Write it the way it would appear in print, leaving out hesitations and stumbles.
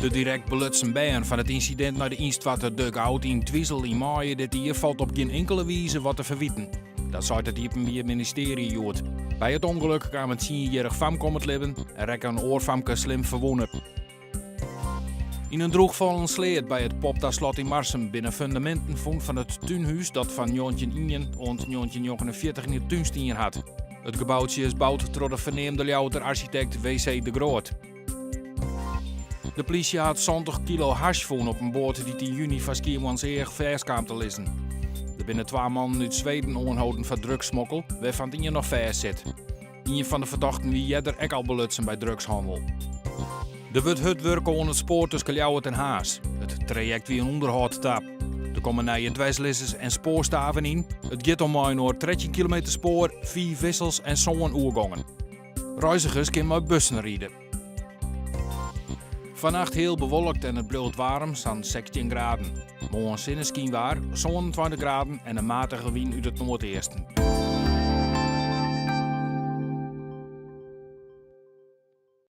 De direkt belutsen bern fan it ynsidint nei de ynstoarte dug-out yn Twizel yn maaie dit jier falt op gjin inkele wize wat te ferwiten. Dat seit it Iepenbier Ministearje hjoed. By it ûngelok kaam in tsienjierrich famke om it libben en rekke in oar famke slim ferwûne. Yn in drûchfallen sleat by it Poptaslot yn Marsum binne fundaminten fûn fan it túnhús dat fan 1901 oant 1949 yn de tún stien hat. It geboutsje is boud troch de ferneamde Ljouwerter arsjitekt WC de Groot. De plysje hat 70 kilo hasj fûn op in boat dy't yn juny foar Skiermûntseach fêst kaam te lizzen. Der binne twa mannen út Sweden oanholden foar drugssmokkel, wêrfan't ien noch fêst sit. Ien fan de fertochten wie earder ek al belutsen by drugshannel. Der wurdt hurd wurke oan it spoar tusken Ljouwert en Harns. It trajekt wie oan ûnderhâld ta. Der komme nije dwerslizzers en spoarstaven yn. It giet om mei-inoar 13 kilometer spoar, fiif wissels en sân oergongen. Reizigers kinne mei bussen ride. Fannacht hiel bewolkt en it bliuwt waarm, sa'n 16 graden. Moarn sinneskynwaar, 27 graden en in matige wyn út it noardeasten.